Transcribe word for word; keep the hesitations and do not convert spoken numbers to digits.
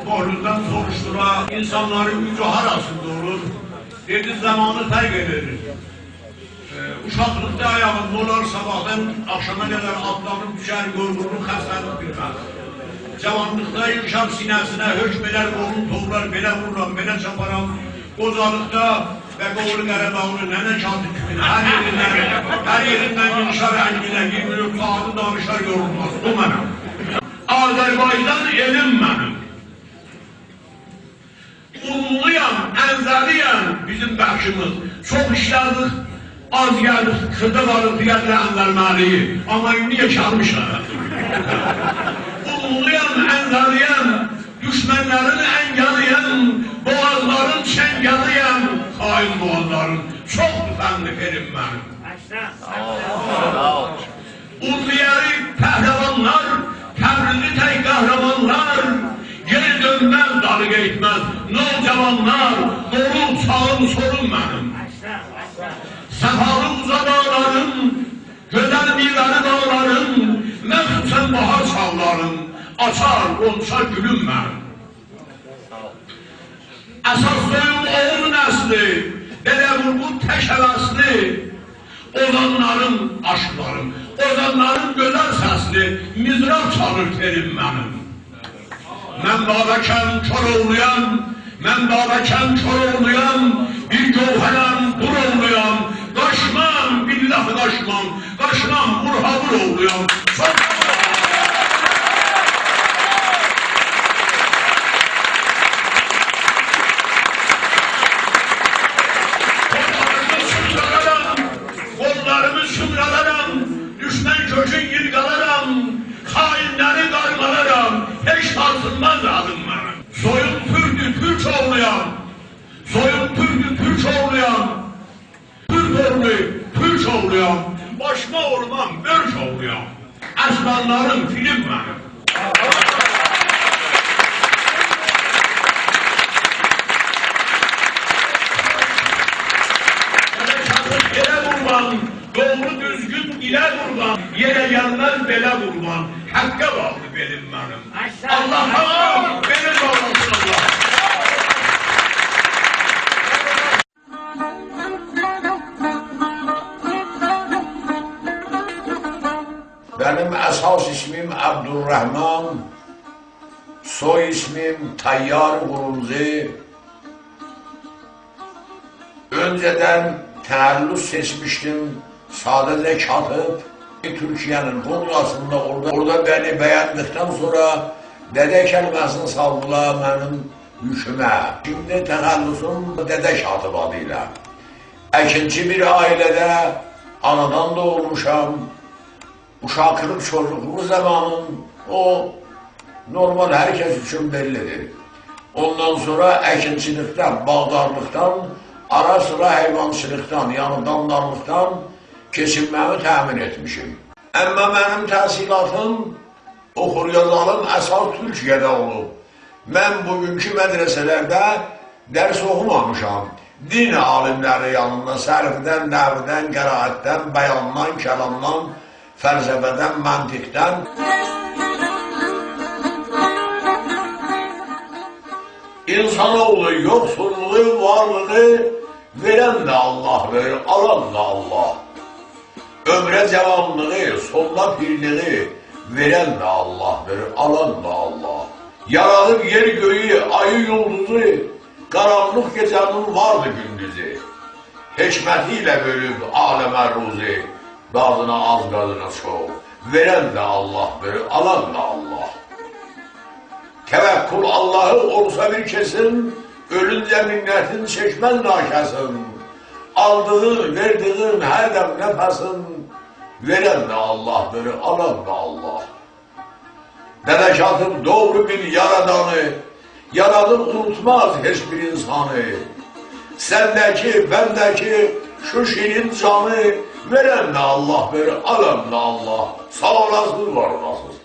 بوینوندان سوروشدولار، اینسانلارین گوجو هاراسیندا اولور؟ دئدی، زامانی فرق ائدیر. ائ، اوشاقلیقدا آیاغیندا اولار، صاباحدان آخشاما قدر آتلانیب دوشر، یورغونلوق، خسته‌لیک بیلمز. جاوانلیقدا ییغیشار سینه‌سینه، حؤکم ائدر، قولون توولار، بئله وورورام، بئله چاپارام. قوجالیقدا و قولو قاراباغلی ننه کاتیب کیمین هر یئریندن، هر یئریندن ییغیشار انگینه، یئمینیب ساعاتی دانیشار، یورولماز. بو منم. آذربایجان ائلیم منیم. اونلویام، انزلی‌یم، بیزیم بخشیمیز. چوخ ایشله‌دیک، آز گلدیک، خیردا قالیب دئیرلر انزلی معلی‌یی. آمما ایندی یئکه‌لمیشلر. اونلویام، انزلی‌یم، دوشمنلرین انگلی‌یم، بوغازلارین چنگلی‌یم، خائن بوغازلارین چوخدور بندی فئلیم منیم. اونلویاری پهلوانلار، تبریزلی تک قهرمانلار، گئری دؤنمز، دالی گئتمز نوجوانلار، دولو چاغیم، سولوم منیم. صفالی اوجا داغلاریم، گؤزل میوه‌لی باغلاریم، مخصوصاً باهار چاغلاریم، آچار غنچه گولوم منیم. اساس سویوم اوغوز نسلی، دده قورقود تک هوسلی، اوزانلارین آشیقلاریم، اوزانلارین گؤزل سسلی، مضراب چالیر تئلیم منیم. من بابکم، کوراوغلویام، من بابکم، کوراوغلویام، بیر گوهرم، دوراوغلویام، قاچمام، بیلله قاچمام، قاچمام، بورهابور اوغلویام. چوخ ساغ اولون. قوللاریمی سیمدالارام، قوللاریمی سیمدالارام، دوشمن کؤکون ییرغالارام، خائنلری قارغالارام، هئچ سارسینماز آدیم منیم. سویوم تورکدور، تورک اوغلویام، سویوم تورکدور، تورک اوغلویام، تورک اوغلو، تورک اوغلویام، باشیما اولمام، مؤرک اوغلویام. آسلانلاریم، فیلیم منیم. دده کاتیب، ائله قوربان، دوغرو دوزگون دیله قوربان، یئره گلمز بئله قوربان، حقه باغلی بئلیم منیم. آللاها بئلیم باغلاسین آللاه. منیم اساس اسمیم عبدالرحمن، سوی اسمیم طیار قورونجو. اؤنجه‌دن تخلص سئچمیشدیم، ساده‌جه کاتیب. تورکیه‌نین قونغراسیندا اورادا، اورادا منی بیندیکدن سونرا دده کلمه‌سینی سالدیلار منیم یوکومه. ایندی تخلصوم دده کاتیب آدی ایله. اکینچی بیر عائله‌ده آنادان دوغولموشام. اوشاقلیق، چوجوقلوق زامانیم او نورمال هر کس اوچون بللی‌دیر. اوندان سونرا اکینچیلیکدن، باغدارلیقدان، آرا-سیرا حیوانچیلیقدان، یعنی دامدارلیقدان کئچینمه‌می تأمین ائتمیشم. آمما منیم تحصیلاتیم، اوخور-یازاریم اساس تورکیه‌ده اولوب. من بوگونکو مدرسه‌لرده درس اوخومامیشام. دین عالیملری یانیندا صرفدن، نحودن، قرائتدن، بیاندان، کلامدان، فلسفه‌دن، منطقدن. اینسان‌اوغلو یوخسوللوغو، وارلیغی وئرن ده آللاهدیر، آلان دا آللاه. عؤمره جاوانلیغی، سوندا پیرلیگی وئرن ده آللاهدیر، آلان دا آللاه. یارادیب یئر گؤیو، آیی یولدوزو، قارانلیق گئجه‌نین واردی گوندوزو. حکمتی ایله بؤلوب عالمه روزی، دادینا آز، قادینا چوخ وئرن ده آللاهدیر، آلان دا آللاه. توکل آللاهی اولسا بیر کسین، اؤلونجه منتین چکمز ناکسین. آلدیغین، وئردیگین هر دم نفسین وئرن ده آللاهدیر، آلان دا آللاه. دده کاتیب دوغرو بیل یارادانی، یارادیب اونوتماز هئچ بیر اینسانی. سنده‌کی، بنده‌کی شو شیرین جانی وئرن ده آللاهدیر، آلان دا آللاه. ساغ اولاسینیز، وار اولاسینیز.